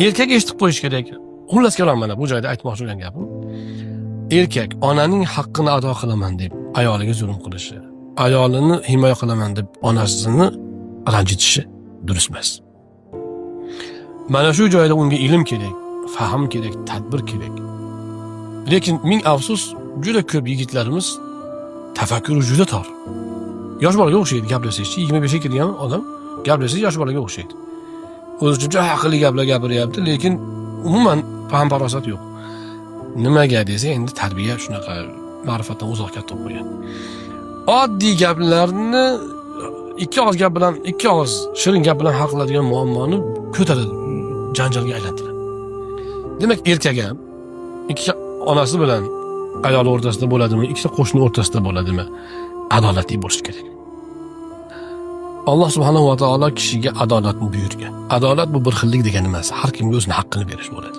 Erkak eshitib qo'yish kerak. Xullas kalom, mana bu joyda aytmoqchi bo'lgan gapim, erkak onaning haqqini ado qilaman deb ayoliga zulm qilishi, ayolini himoya qilaman deb onasini ranjitishi durust emas. Mana shu joyda unga ilm kerak, fahm kerak, tadbir kerak. Lekin ming afsus, juda ko'p yigitlarimiz tafakkuri juda tor, yosh bolaga o'xshaydi gaplashishchi. 25ga kirgan odam gaplashsa, yosh bolaga o'xshaydi. O'zi juda aqlli gaplar gapiryapti, lekin umuman fahm farosat yo'q. Nimaga desa, endi tarbiya shunaqa, ma'rifatdan uzoq katta bo'lib qo'ygan. Oddiy gaplarni ikki og'iz gap bilan, ikki og'iz shirin gap bilan hal qiladigan muammoni ko'taradi, janjalga aylantiradi. Demak, erkak ham ikki onasi bilan ayoli o'rtasida bo'ladimi, ikkita qo'shni o'rtasida bo'ladimi, adolatli bo'lishi kerak. Alloh subhanahu va taolo kishiga adolatni buyurgan. Adolat bu bir xillik degani emas, har kimga o'zini haqqini berish bo'ladi.